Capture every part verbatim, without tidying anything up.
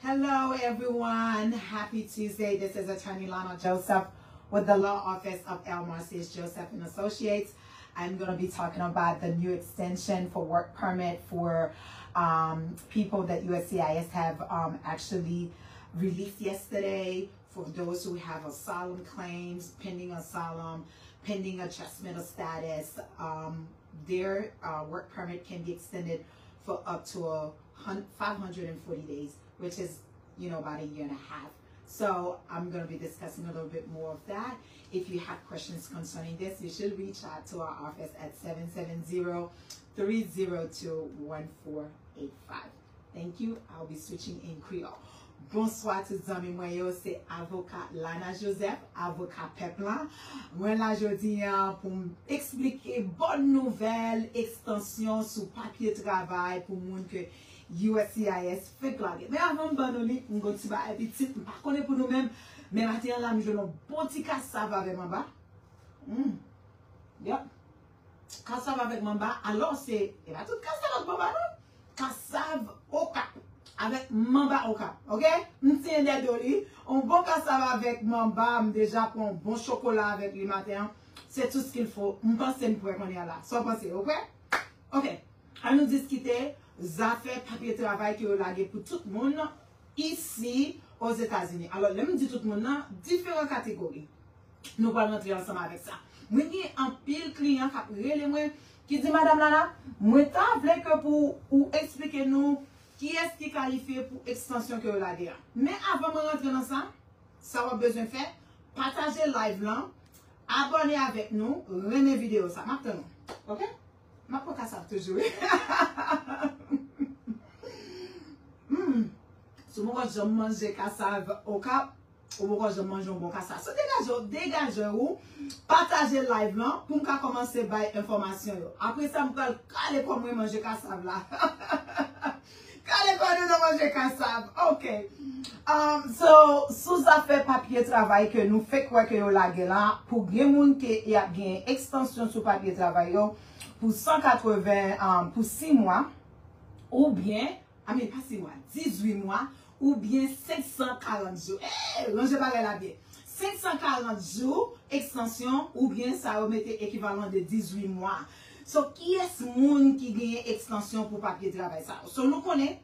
Hello, everyone. Happy Tuesday. This is Attorney Lana Joseph with the Law Office of L Marcius Joseph and Associates. I'm going to be talking about the new extension for work permit for um, people that U S C I S have um, actually released yesterday. For those who have asylum claims, pending asylum, pending adjustment of status, um, their uh, work permit can be extended for up to a hun- five hundred forty days, which is, you know, about a year and a half. So I'm going to be discussing a little bit more of that. If you have questions concerning this, you should reach out to our office at seven seven zero, three zero two, one four eight five. Thank you. I'll be switching in Creole. Bonswa tout zanmi mwen yo, se avoka Lana Joseph, avoka pèp la. Mwen la jodi an pou m eksplike bòn nouvèl ekstansyon sou papye travay pou moun ke U S C I S fenk lage. Men avan m ban nou li, m gon ti bagay pitit, m pa konnen pou nou menm, men maten an la m jwenn yon bon ti kasav avè m anba. Mm. Yep. Kasav avèk manba, alò se, e pa tout kasav ak manba non. Kasav okap, avèk manba okap, ok? M tiye dèdo li, yon bon kasav avèk manba, m deja pran yon bon chokola avèk li maten an. C'est tout ce qu'il faut. M panse m prè kounye a la. Sa w panse, ou prè? Ok. An nou diskite zafè papye travay ke yo lage pou tout moun isi Ozetazini. Alò, lè m di tout moun nan, diferan kategori. Nou pral rantre ansanm avèk sa. Mwen gen anpil kliyan k ap rele mwen, ki di, Madam Lana, mwen ta vle ke pou ou eksplike nou kiyès ki kalifye pou ekstansyon ke yo lage a. Men avan mwen rantre nan sa, sa w ap bezwen fè, pataje live lan, abòne avèk nou, renmen videyo sa. M ap tann ou. Ok? M ap pran kasav toujou, wi. Hmm. Si w poko janm manje kasav okap, ou poko janm manje yon bon kasav. So degaje w, degaje w, pataje live lan pou m ka kòmanse bay enfòmasyon yo. Apre sa, m pral kale kò mwen manje kasav la. Kale kò nou nan manje kasav. Ok. Um, so, sou zafè papye travay ke nou fèk wè ke yo lage la, pou gen moun ke y ap gen ekstansyon sou papye travay yo pou san katreven, um, pou sis mwa, oubyen, I mean, pa sis mwa, dizuit mwa, oubyen senk san karant jou. Ey, ranje bagay la byen. Senk san karant jou ekstansyon, oubyen sa yo mete ekivalan de dizuit mwa. So, kiyès moun ki genyen ekstansyon pou papye travay sa yo? So, nou konnen,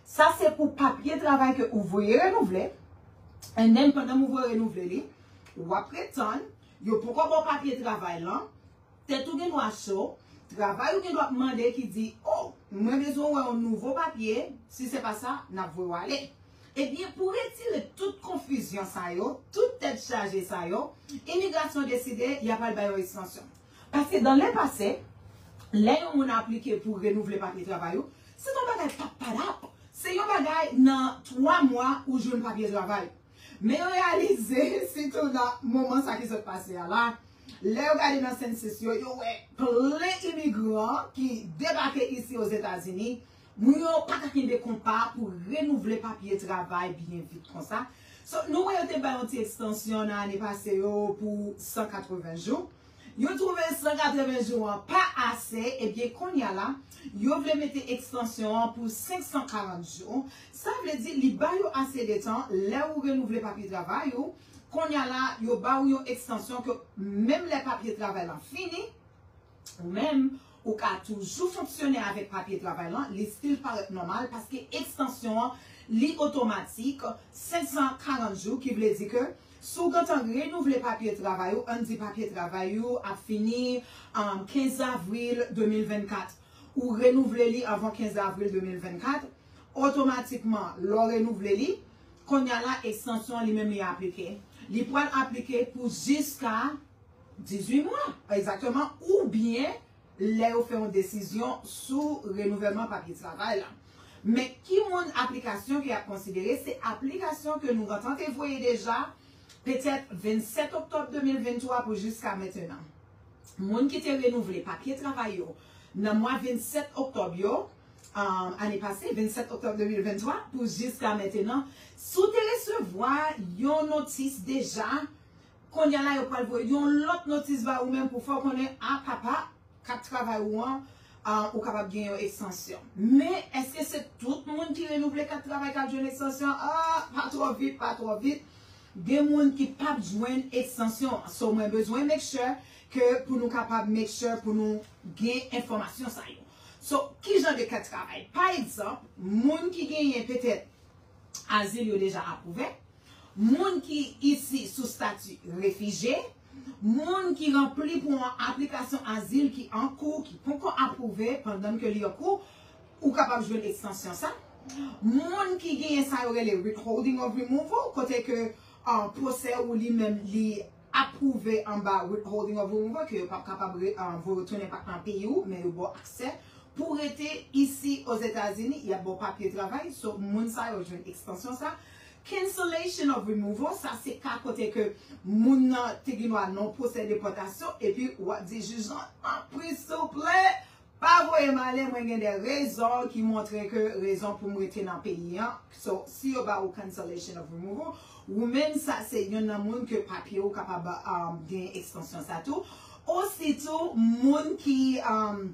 sa se pou papye travay ke ou voye renouvle. And then, pandan m voye renouvle li, w ap ret tann, yo poko ba w papye travay lan, tèt ou gen dwa cho, travay ou gen dwa ap mande ki di, o, mwen bezwen wè yon nouvo papye, si se pa sa, n ap voye w ale. Ebyen, pou retire tout konfizyon sa yo, tout tèt chaje sa yo, imigrasyon deside y ap al bay yon ekstansyon. Paske dan le pase, lè yon moun aplike pou renouvle papye travay ou, se t yon bagay papadap. Se yon bagay nan twa mwa ou jwenn papye travay. Men yo reyalize, sitou nan moman sa ki sot pase a la, lè yo gade nan census yo, yo wè plen imigran ki debake isi Ozetazini, moun yo pa ka kenbe konpa pou renouvle papye travay byen vit konsa. So, nou wè yo te bay yon ti ekstansyon nan ane pase yo pou san katreven jou. Yo twouve san katreven jou an pa ase, ebyen kounye a la, yo vle mete ekstansyon an pou senk san karant jou. Sa vle di li ba yo ase de tan, lè ou renouvle papye travay ou, kounye a la, yo ba ou yon ekstansyon ke menm lè papye travay lan fini, ou menm, ou ka toujou fonksyone avèk papye travay lan, li still parèt nòmal paske ekstansyon an, li otomatik, senk san karant jou, ki vle di ke si w gentan renouvle papye travay ou, ann di papye travay ou ap fini, um, kenz avril de mil vennkat, ou renouvle li anvan kenz avril de mil vennkat, otomatikman, lè w renouvle li, kounye a la, ekstansyon an li menm li aplike. Li pral aplike pou jiska dizuit mwa, egzakteman, oubyen lè yo fè yon desizyon sou renouvèlman papye travay la. Men ki moun aplikasyon ke y ap konsidere, se aplikasyon ke nou gentan te voye deja, petèt vennsèt oktòb de mil venntwa pou jiska mentenan. Moun ki te renouvle papye travay yo nan mwa vennsèt oktòb yo, um, ane pase, vennsèt oktòb de mil venntwa, pou jiska mentenan, si w te resevwa yon notis deja, kounye a la, yo pral voye yon lòt notis ba ou menm pou fè w konnen, a papa, kat travay ou an, ah, ou kapab gen yon ekstansyon. Men, èske se tout moun ki renouvle kat travay k ap jwenn ekstansyon? Ah, pa twò vit, pa twò vit. Gen moun ki p ap jwenn ekstansyon an. So, mwen bezwen make sure ke pou nou kapab make sure pou nou gen enfòmasyon sa yo. So, ki jan de kat travay? Pa egzanp, moun ki genyen petèt azil yo deja apwouve, moun ki isi sou stati refijye, moun ki ranpli pou yon aplikasyon azil ki an kou, ki poko apwouve pandan ke li an kou, ou kapab jwenn ekstansyon sa. Moun ki genyen sa yo rele withholding of removal, kote ke uh, pwosè ou li menm li apwouve anba withholding of removal, ke yo p ap kapab re- uh, voye w tounen pa nan peyi w, men yo ba w aksè pou rete isi Ozetazini, y ap ba w papye travay. So, moun sa yo jwenn ekstansyon sa. Cancellation of removal, sa se ka kote ke moun nan te gen dwa nan pwosè depòtasyon, epi w ap di jij lan, tanpri, souple, pa voye m ale, mwen gen de rezon ki montre ke rezon pou m rete nan peyi an. So, si yo ba ou cancellation of removal, ou menm sa se youn nan moun ke papye ou kapab um, gen ekstansyon sa tou. Ositou, moun ki um,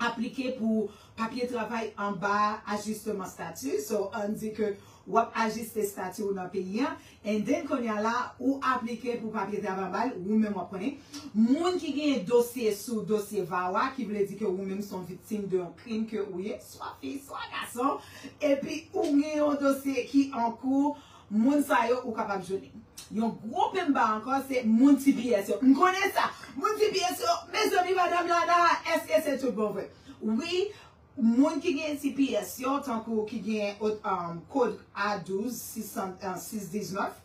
aplike pou papye travay anba ajisteman stati. So, ann di ke w ap ajiste stati ou nan peyi an, and then kounye a la, ou aplike pou papye travay anba l, ou menm w ap konnen. Moun ki genyen dosye sou dosye VAWA, ki vle di ke ou menm se yon viktim de yon krim ke ou ye, swa fi, swa gason, epi ou gen yon dosye ki an kou, moun sa yo ou kapab jwenn li. Yon gwo penba ankò se moun T P S yo. M konnen sa. Moun T P S yo, mezanmi, madanm Lana, èske se tout bon vre? Wi, moun ki gen T P S yo, tankou ki gen ot- um, kòd A douz sis san- uh, sis diznèf,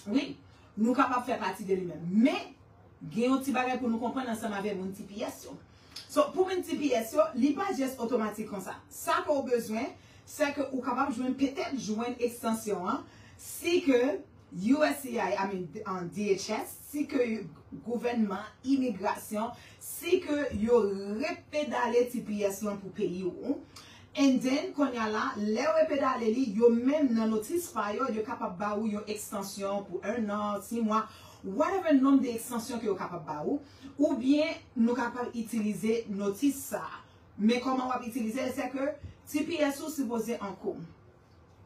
wi, nou kapab fè pati de li menm. Men, gen yon ti bagay pou nou konprann ansanm avè moun T P S yo. So, pou moun T P S yo, li pa jès otomatik konsa. Sa ke w bezwen, se ke ou kapab jwenn, petèt jwenn ekstansyon an, si ke U S C I S, I mean, an D H S, si ke gouvènman, imigrasyon, si ke yo repedale T P S lan pou peyi w, and then, kounye a la, lè yo repedale li, yo menm nan notis pa yo, yo kapab ba ou yon ekstansyon pou en an, sis mwa, whatever nonb de ekstansyon ke yo kapab ba ou, oubyen nou kapab itilize notis sa a. Men kòman w ap itilize l, se ke T P S ou sipoze an kou.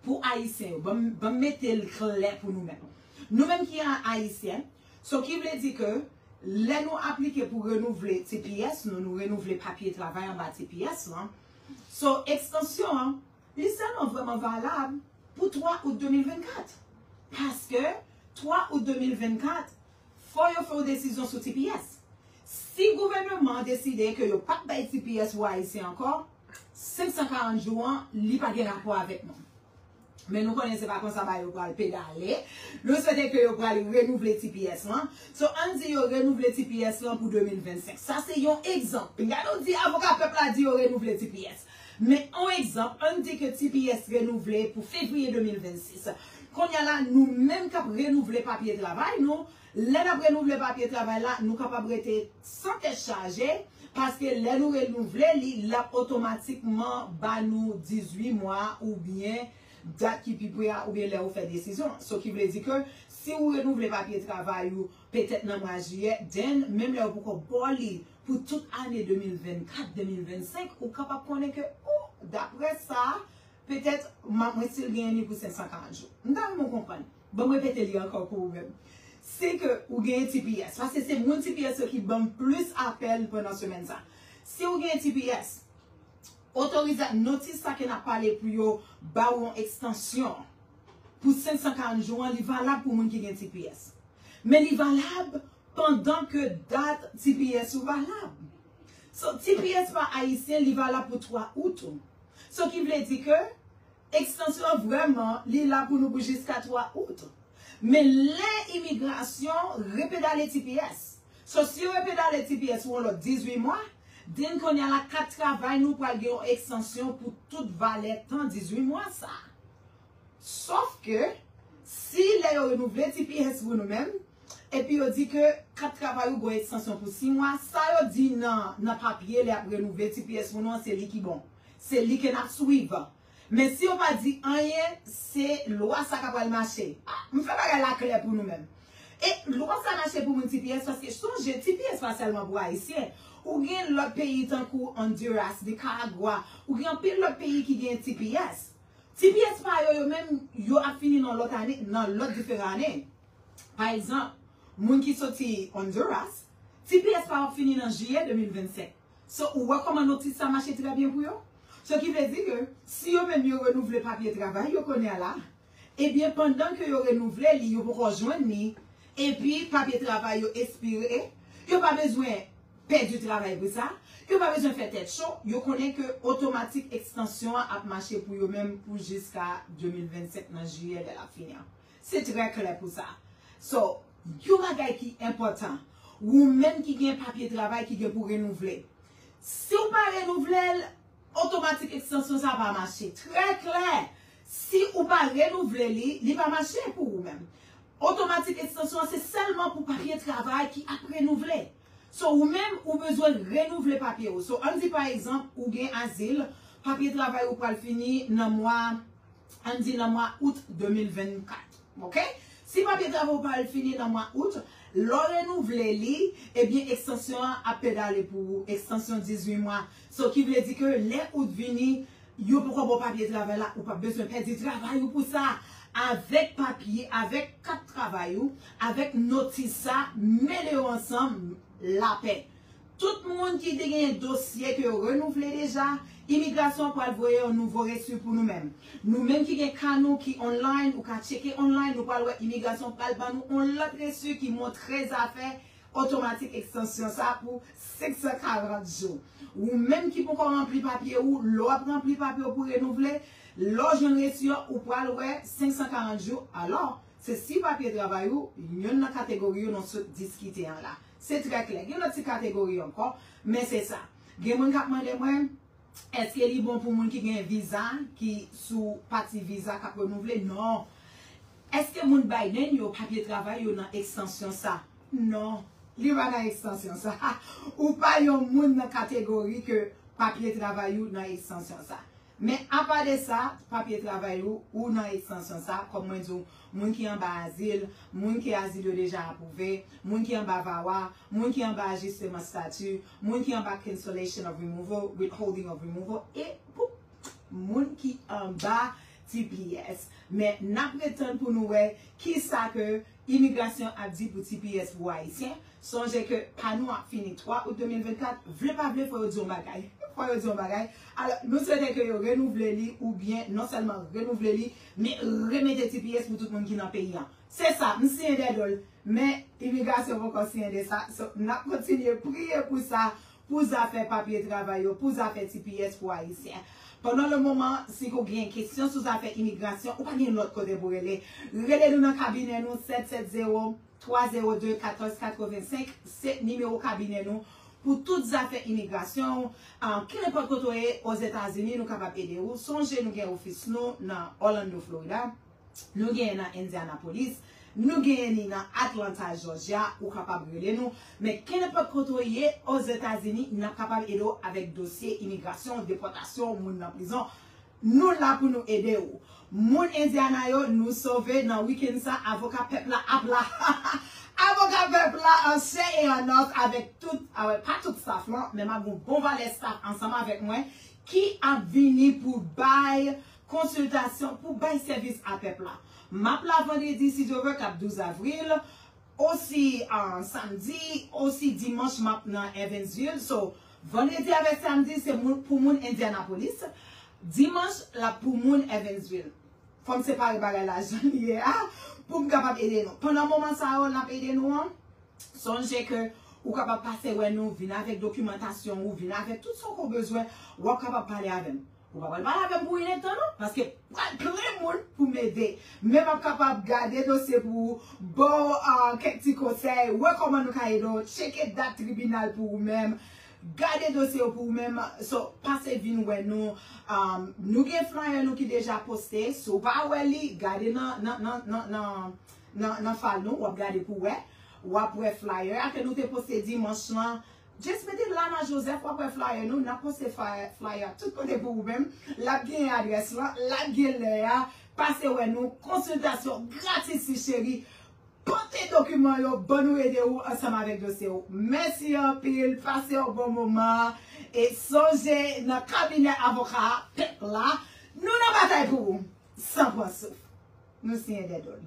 Pou Ayisyen yo, ban m- ban m mete l klè pou nou menm. Nou menm ki a- Ayisyen, so ki vle di ke lè nou aplike pou renouvle T P S nou, nou renouvle papye travay anba T P S lan, so ekstansyon an, li sèlman vrèman valab pou twa out de mil vennkat. Paske twa out de mil vennkat, fò yo fè yon desizyon sou T P S. Si gouvènman an deside ke yo p ap bay T P S pou Ayisyen ankò, senk san karant jou an, li pa gen rapò avèk nou. Men nou konnen se pa konsa bagay yo pral pedale. Nou swete ke yo pral renouvle T P S lan. So, ann di yo renouvle T P S lan pou de mil vennsenk. Sa se yon egzanp. Gade w di avoka pèp la di yo renouvle T P S. Men yon egzanp, ann di ke T P S renouvle pou fevriye de mil vennsis. Kounye a la, nou menm k ap renouvle papye travay nou, lè n ap renouvle papye travay la, nou kapab rete san tèt chaje, paske lè nou renouvle li, l ap otomatikman ba nou dizuit mwa oubyen dat ki pi pre a, oubyen lè ou fè desizyon an. So ki vle di ke si ou renouvle papye travay ou petèt nan mwa jiyè, then, menm lè yo poko ba w li pou tout ane de mil vennkat, de mil vennsenk, ou kapab konnen ke, o, daprè sa, petèt, m ap mwen still genyen li pou senk san karant jou. M ta renmen w konprann. Ban m repete li ankò pou ou menm. Se ke ou genyen T P S. Paske se moun T P S yo ki ban m plis apèl pandan semèn sa. Si ou genyen T P S, otoriza- notis sa ke n ap pale pou yo ba w yon ekstansyon pou senk san karant jou an, li valab pou moun ki gen T P S. Men li valab pandan ke dat T P S ou valab. So, T P S pa ayisyen, li valab pou twa out ou. So, ki vle di ke ekstansyon an vrèman, li la pou nou pou jiska twa out. Men lè imigrasyon repedale T P S. So, si yo repedale T P S pou yon lòt dizuit mwa, then kounye a la kat travay nou pral gen yon ekstansyon pou tout valè tan dizuit mwa sa. Sòf ke, si lè yo renouvle T P S pou nou menm, epi yo di ke kat travay ou gon ekstansyon pou sis mwa, sa yo di nan, nan papye lè y ap renouvle T P S pou nou an, se li ki bon. Se li ke n ap swiv. Men si yo pa di anyen, se lwa sa k ap pral mache. Ah, m fè bagay la klè pou nou menm. E lwa sa mache pou moun T P S, paske sonje, T P S pa sèlman pou Ayisyen. Ou gen lòt peyi tankou Honduras, Nicaragua, ou gen anpil lòt peyi ki gen T P S. T P S pa yo, yo menm, yo ap fini nan lòt ane, nan lòt diferan ane. Pa egzanp, moun ki soti Honduras, T P S pa yo ap fini nan jiyè de mil vennsenk. So, ou wè kòman notis sa mache trè byen pou yo? So, ki vle di ke si yo menm yo renouvle papye travay yo kounye a la, ebyen, pandan ke yo renouvle li, yo poko jwenn li, epi papye travay yo espire, yo pa bezwen pèdi travay pou sa, yo pa bezwen fè tèt cho, yo konnen ke otomatik ekstansyon an ap mache pou yo menm pou jiska de mil vennsenk nan jiyè lè l ap fini an. Se trè klè pou sa. So, yon bagay ki enpòtan, ou menm ki gen papye travay ki gen pou renouvle, si w pa renouvle l, otomatik ekstansyon sa pa mache. Trè klè, si ou pa renouvle li, li pa mache pou ou menm. Otomatik ekstansyon an se sèlman pou papye travay ki ap renouvle. So, ou menm, ou bezwen renouvle papye ou. So, ann di pa egzanp, ou gen azil, papye travay ou pral fini nan mwa, ann di nan mwa out de mil vennkat. Oke? Si papye travay ou pral fini nan mwa out, lè w renouvle li, ebyen, ekstansyon an ap pedale pou ou, ekstansyon dizuit mwa. So, ki vle di ke lè out vini, yo poko ba w papye travay la, ou p ap bezwen pèdi travay ou pou sa. Avèk papye, avèk kat travay ou, avèk notis sa, mele yo ansanm, lapè. Tout moun ki te gen dosye ke yo renouvle deja, imigrasyon pral voye yon nouvo resi pou nou menm. Nou menm ki gen ka nou ki online, ou ka tcheke online, nou pral wè imigrasyon pral ban nou yon lòt resi ki montre zafè otomatik ekstansyon sa pou senk san karant jou. Ou menm ki poko ranpli papye ou, lè w ap ranpli papye ou pou renouvle, lè w jwenn resi an, ou pral wè senk san karant jou. Alò, se si papye travay ou, yonn nan kategori yo nou sot diskite an la. Se trè klè. Gen lòt ti kategori ankò, men se sa. Gen moun k ap mande mwen, èske li bon pou moun ki gen viza, ki sou pati viza k ap renouvle? Non. Èske moun Biden yo papye travay yo nan ekstansyon sa? Non. Li pa nan ekstansyon sa. Ou pa yon moun nan kategori ke papye travay ou nan ekstansyon sa. Men apa de sa, papye travay ou, ou nan ekstansyon sa, kòm mwen di w, moun ki anba azil, moun ke azil yo deja apwouve, moun ki anba vawa, moun ki anba ajisteman stati, moun ki anba cancellation of removal, withholding of removal, e pou moun ki anba T P S. Men n ap ret tann pou nou wè kisa ke imigrasyon ap di pou T P S pou Ayisyen. Sonje ke pa nou ap fini twa out de mil vennkat, vle pa vle, fò yo di yon bagay. Fò yo di yon bagay. Alò, nou swete ke yo renouvle li, oubyen non sèlman renouvle li, men remete T P S pou tout moun ki nan peyi an. Se sa, m siyen dèdo l, men imigrasyon poko siyen de sa. So, n ap kontinye priye pou sa, pou zafè papye travay yo, pou zafè T P S pou Ayisyen. Pandan le moman, si w gen kesyon sou zafè imigrasyon, ou pa gen lòt kote pou rele. Rele nou nan kabinè nou, sèt sèt zewo, twa zewo de, katòz katrevensenk, se nimewo kabinè nou pou tout zafè imigrasyon. Ah, kenenpòt kote w ye Ozetazini, nou kapab ede w. Sonje nou gen ofis nou nan Orlando, Florida. Nou genyen nan Indianapolis. Nou genyen ni nan Atlanta, Georgia. Ou kapab rele nou. Men kenenpòt kote w ye Ozetazini, n ap kapab ede w avèk dosye imigrasyon, depòtasyon, moun nan prizon. Nou la pou nou ede w. Moun Indiana yo, nou sove nan wikenn sa, avoka pèp la ap la. Avoka pèp la an chè e an os avèk tout, avèk pa tout staff lan, men m ap gen yon bon valè staff ansanm avèk mwen ki ap vini pou bay konsiltasyon, pou bay sèvis a pèp la. M ap la vandredi, si Dye vle, k ap douz avril, osi, ah, samdi, osi dimanch m ap nan Evansville. So, vandredi avèk samdi, se moun, pou moun Indianapolis. Dimanch, l ap pou moun Evansville. Fò m separe bagay la jan li ye a, pou m kapab ede nou. Pandan moman sa yo, n ap ede nou an, sonje ke ou kapab pase wè nou, vin avèk dokimantasyon ou, vin avèk tout sa w bezwen, w ap kapab pale avè m. Ou pa pral pale avè m pou inèdtan non, paske pral plen moun pou m ede. Men m ap kapab gade dosye pou ou, ba w, ah, kèk ti konsèy, wè kòman nou ka ede w, tcheke dat tribinal pou ou menm, gade dosye yo pou ou menm. So, pase vin wè nou. Um, nou gen flyer nou ki deja poste. Si w pa wè li, gade nan, nan, nan, nan, nan, nan, nan file nou, w ap gade pou wè. W ap wè flyer a ke nou te poste dimanch lan. Just mete Lana Joseph, w ap wè flyer nou, n ap poste flyer, flyer tout kote pou ou menm. L ap gen adrès lan, l ap gen lè a. Pase wè nou, konsiltasyon gratis wi cheri. pote dokiman yo, ban nou ede ou ansanm avèk dosye ou. Mèsi anpil, pase yon bon moman. E sonje, nan kabinè avoka pèp la, nou nan batay pou ou, san pran souf. Nou siyen dèdòl.